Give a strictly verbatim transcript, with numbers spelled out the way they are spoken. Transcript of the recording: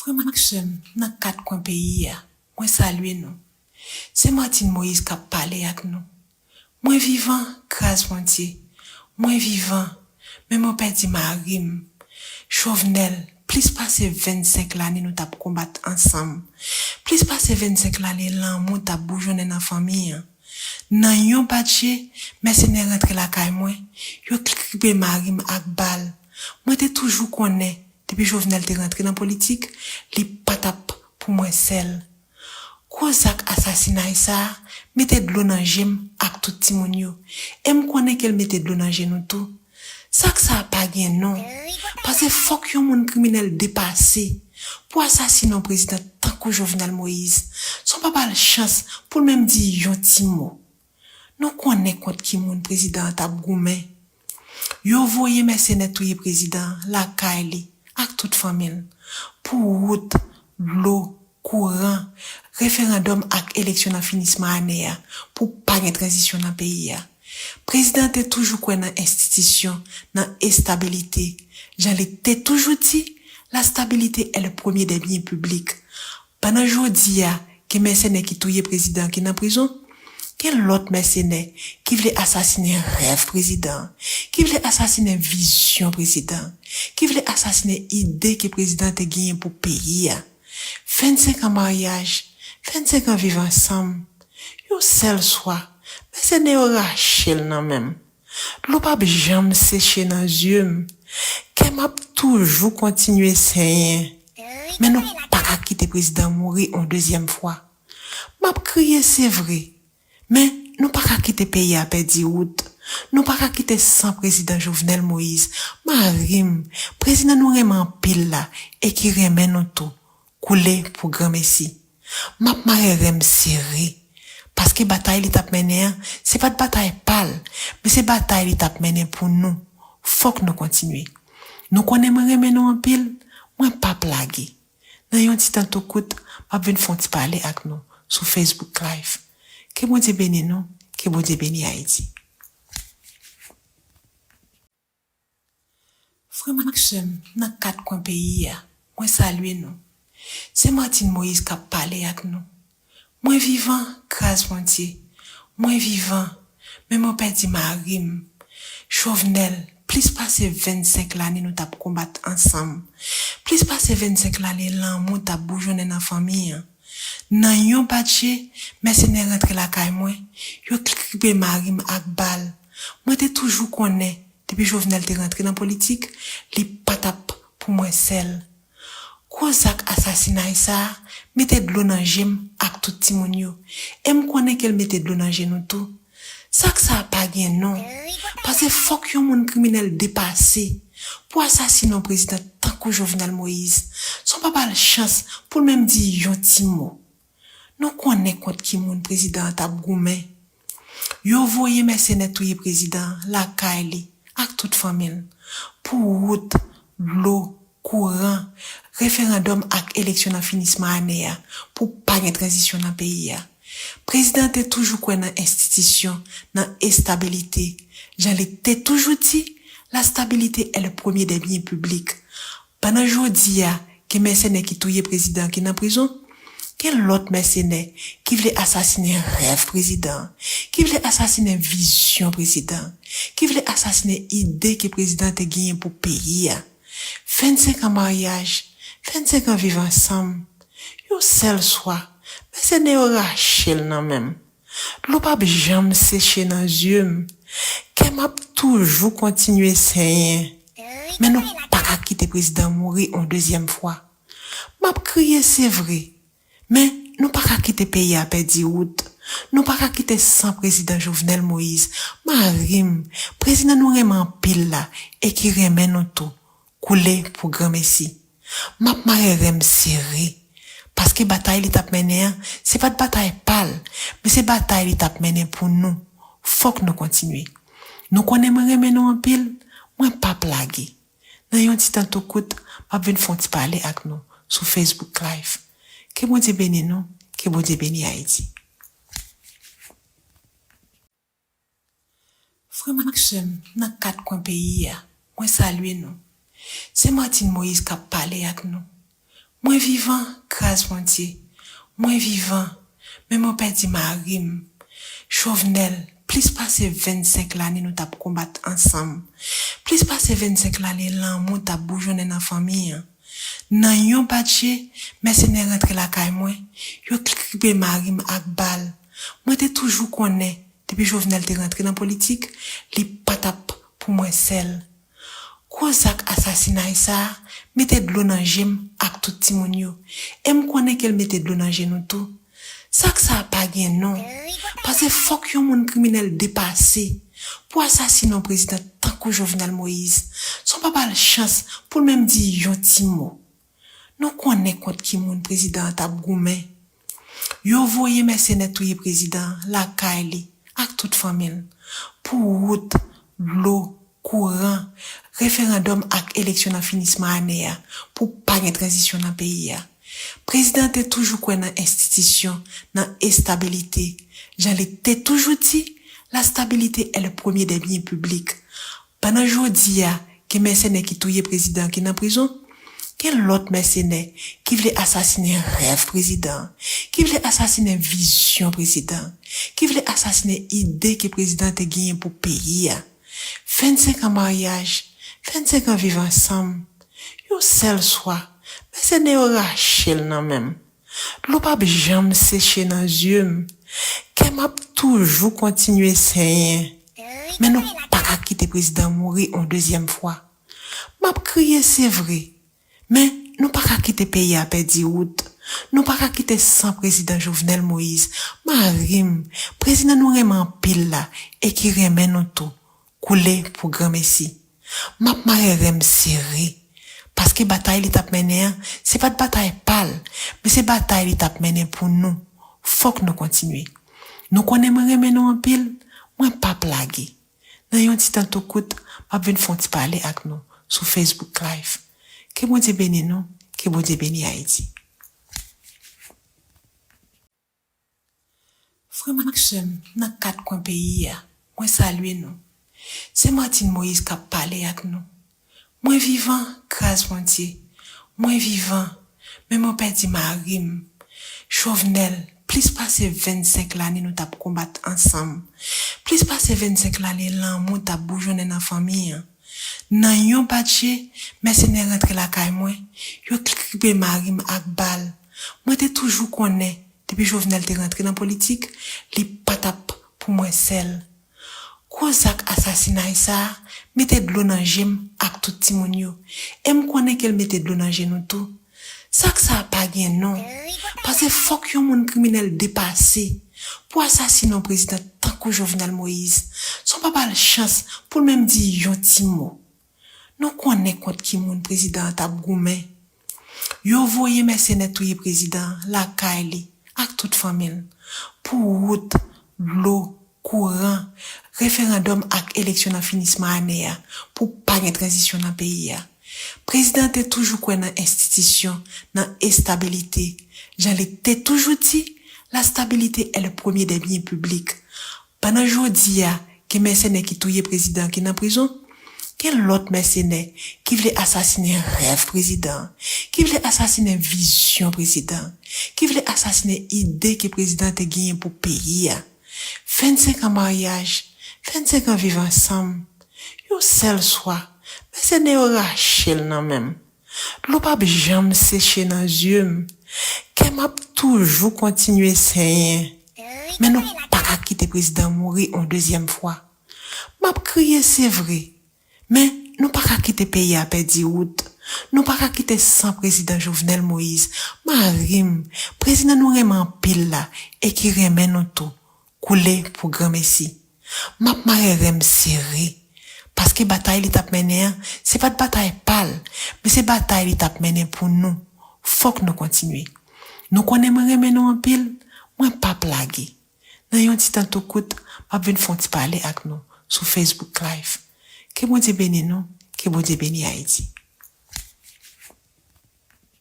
Frè m ak sè m nan kat kwen peyi a, mwen salye nou. Se Martine Moïse k ap pale ak nou. Mwen vivan, gras Bondye. Mwen vivan, men mwen pèdi mari m. Jovenel, plis pase vennsenk lane nou t ap konbat ansanm. Plis pase vennsenk lane lanmou t ap boujonnen nan fanmi an. Nan yon bat je, mèsenè rantre lakay mwen, yo kribe mari m ak bal. Mwen te toujou konnen, depi Jovenel te rantre nan politik, li pa t ap pou mwen sèl. Gwo zak asasinay sa a mete dlo nan je m ak tout timoun yo. E m konnen ke l mete dlo nan je nou tou. Zak sa a pa gen non. Paske fòk yon moun kriminèl depase pou asasinen yon prezidan tankou Jovenel Moïse, san w pa ba l chans pou l menm di yon ti mo. Nou konnen kont ki moun prezidan an t ap goumen. Yo voye mèsenè touye prezidan an lakay li ak tout fanmi l pou wout, dlo, kouran, referandòm ak eleksyon nan finisman ane a pou pa gen tranzisyon nan peyi a. Prezidan an te toujou kwè nan enstitisyon, nan estabilite. Jan li te toujou di, la stabilité est le premier des biens publics. Pandan jodi a, gen mèsenè ki touye prezidan an ki nan prizon, gen lòt mèsenè ki vle asasinen rèv prezidan an, ki vle asasinen vizyon prezidan an, ki vle asasinen ide ke prezidan an te genyen pou peyi a. Vennsenk an maryaj, vennsenk an viv ansanm, yon sèl swa, mèsenè yo rache l nan men m. Dlo p ap janm seche nan zye m. Kè m ap toujou kontinye senyen. Men nou pa ka kite prezidan mouri yon dezyèm fwa. M ap kriye, se vre. Men nou pa ka kite peyi a pèdi wout. Nou pa ka kite san prezidan Jovenel Moïse, mari m, prezidan nou renmen anpil la e ki renmen nou tou, koule pou granmesi. M ap mare ren m sere, paske batay li t ap mennen an, se pa t batay pa l, men se batay li t ap mennen pou nou. Fòk nou kontinye. Nou konnen mwen renmen nou anpil, mwen p ap lage. Nan yon ti tan tou kout, m ap vin fè yon ti pale ak nou sou Facebook Live. Ke Bondye beni nou, ke Bondye beni Ayiti. Frè m ak sè m nan kat kwen peyi a, mwen salye nou. Se Martine Moïse k ap pale ak nou. Mwen vivan, gras Bondye. Mwen vivan, men mwen pèdi mari m. Jovenel, plis pase vennsenk lane nou t ap konbat ansanm. Plis pase vennsenk lane lanmou t ap boujonnen nan fanmi an. Nan yon bat je, mèsenè rantre lakay mwen, yo kribe mari m ak bal. Mwen te toujou konnen, depi Jovenel te rantre nan politik, li pa t ap pou mwen sèl. Gwo zak asasinay sa a mete dlo nan je m ak tout timoun yo. E m konnen ke l mete dlo nan je nou tou. Zak sa a pa gen non. Paske fòk yon moun kriminèl depase pou asasinen yon prezidan tankou Jovenel Moïse, san w pa ba l chans pou l menm di yon ti mo. Nou konnen kont ki moun prezidan an t ap goumen. Yo voye mèsenè touye prezidan an lakay li ak tout fanmi l pou wout, dlo, kouran, referandòm ak eleksyon nan finisman ane a pou pa gen tranzisyon nan peyi a. Prezidan an te toujou kwè nan enstitisyon, nan estabilite. Jan li te toujou di, la stabilité est le premier des biens publics. Pandan jodi a, gen mèsenè ki touye prezidan an ki nan prizon, gen lòt mèsenè ki vle asasinen rèv prezidan an, ki vle asasinen vizyon prezidan an, ki vle asasinen ide ke prezidan an te genyen pou peyi a. Vennsenk an maryaj, vennsenk an viv ansanm, yon sèl swa, mèsenè yo rache l nan men m. Dlo p ap janm seche nan zye m. Kè m ap toujou kontinye senyen. Men nou pa ka kite prezidan mouri yon dezyèm fwa. M ap kriye, se vre. Men nou pa ka kite peyi a pèdi wout. Nou pa ka kite san prezidan Jovenel Moïse, mari m, prezidan nou renmen anpil la e ki renmen nou tou, koule pou granmesi. M ap mare ren m sere, paske batay li t ap mennen an, se pa t batay pa l, men se batay li t ap mennen pou nou. Fòk nou kontinye. Nou konnen mwen renmen nou anpil, mwen p ap lage. Nan yon ti tan tou kout, m ap vin fè yon ti pale ak nou sou Facebook Live. Ke Bondye beni nou, ke Bondye beni Ayiti. Frè m ak sè m nan kat kwen peyi a, mwen salye nou. Se Martine Moïse k ap pale ak nou. Mwen vivan, gras Bondye. Mwen vivan, men mwen pèdi mari m. Jovenel, plis pase vennsenk lane nou t ap konbat ansanm. Plis pase vennsenk lane lanmou t ap boujonnen nan fanmi an. Nan yon bat je, mèsenè rantre lakay mwen, yo kripe mari m ak bal. Mwen te toujou konnen, depi Jovenel te rantre nan politik, li pa t ap pou mwen sèl. Gwo zak asasinay sa a mete dlo nan je m ak tout timoun yo. E m konnen ke l mete dlo nan je nou tou. Zak sa a pa gen non. Paske fòk yon moun kriminèl depase pou asasine yon prezidan tankou Jovenel Moïse. San w pa ba l chans pou l menm di yon ti mo. Nou konnen kont ki moun prezidan an t ap goumen. Yo voye mèsenè touye prezidan an lakay li ak tout fanmi l. Pou wout, dlo, kouran, referandòm ak eleksyon nan finisman ane a, pou pa gen tranzisyon nan peyi a. Prezidan an te toujou kwè nan enstitisyon, nan estabilite. Jan li te toujou di, la stabilité est le premier des biens publics. Pandan jodi a, gen mèsenè ki touye prezidan an ki nan prizon, gen lòt mèsenè ki vle asasinen rèv prezidan an, ki vle asasinen vizyon prezidan an, ki vle asasinen ide ke prezidan an te genyen pou peyi a. Vennsenk an maryaj, vennsenk an viv ansanm, yon sèl swa, mèsenè yo rache l nan men m. Dlo p ap janm seche nan zye m. Kè m ap toujou kontinye senyen. Men nou pa ka kite prezidan mouri yon dezyèm fwa. M ap kriye, se vre. Men nou pa ka kite peyi a pèdi wout. Nou pa ka kite san prezidan Jovenel Moïse, mari m, prezidan nou renmen anpil la, e ki renmen nou tou, koule pou granmesi. M ap mare ren m sere. Paske batay li t ap mennen an, se pa t batay pa l, men se batay li t ap mennen pou nou. Fòk nou kontinye. Nou konnen mwen renmen nou anpil, mwen p ap lage. Nan yon ti tan tou kout, m ap vin fè yon ti pale ak nou sou Facebook Live. Ke Bondye beni nou, ke Bondye beni Ayiti. Frè m ak sè m nan kat kwen peyi a, mwen salye nou. Se Martine Moïse k ap pale ak nou. Mwen vivan, gras Bondye. Mwen vivan, men mwen pèdi mari m. Jovenel, plis pase vennsenk lane nou t ap konbat ansanm. Plis pase vennsenk lane lanmou t ap boujonnen nan fanmi an. Nan yon bat je, mèsenè rantre lakay mwen, yo kripe mari m ak bal. Mwen te toujou konnen, depi Jovenel te rantre nan politik, li pa t ap pou mwen sèl. Gwo zak asasinay sa a mete dlo nan je m ak tout timoun yo. E m konnen ke l mete dlo nan je nou tou. Zak sa a pa gen non. Paske fòk yon moun kriminèl depase pou asasine yon prezidan tankou Jovenel Moïse, san w pa ba l chans pou l menm di yon ti mo. Nou konnen kont ki moun prezidan an t ap goumen. Yo voye mèsenè touye prezidan an lakay li ak tout fanmi l. Pou wout, dlo, kouran, referandòm ak eleksyon nan finisman ane a, pou pa gen tranzisyon nan peyi a. Prezidan an te toujou kwè nan enstitisyon, nan estabilite. Jan li te toujou di, la stabilité est le premier des biens publics. Pandan jodi a, gen mèsenè ki touye prezidan an ki nan prizon, gen lòt mèsenè ki vle asasinen rèv prezidan an, ki vle asasinen vizyon prezidan an, ki vle asasinen ide ke prezidan an te genyen pou peyi a. Vennsenk an maryaj, vennsenk an viv ansanm, yon sèl swa, mèsenè yo rache l nan men m. Dlo p ap janm seche nan zye m. Kè m ap toujou kontinye senyen. Men nou pa ka kite prezidan mouri yon dezyèm fwa. M ap kriye, se vre. Men nou pa ka kite peyi a pèdi wout. Nou pa ka kite san prezidan Jovenel Moïse, mari m, prezidan nou renmen anpil la e ki renmen nou tou, koule pou granmesi. M ap mare ren m sere. Paske batay li t ap mennen an, se pa t batay pa l, men se batay li t ap mennen pou nou. Fòk nou kontinye. Nou konnen mwen renmen nou anpil, mwen p ap lage. Nan yon ti tan tou kout, m ap vin fè yon ti pale ak nou sou Facebook Live. Ke Bondye beni nou, ke Bondye beni Ayiti.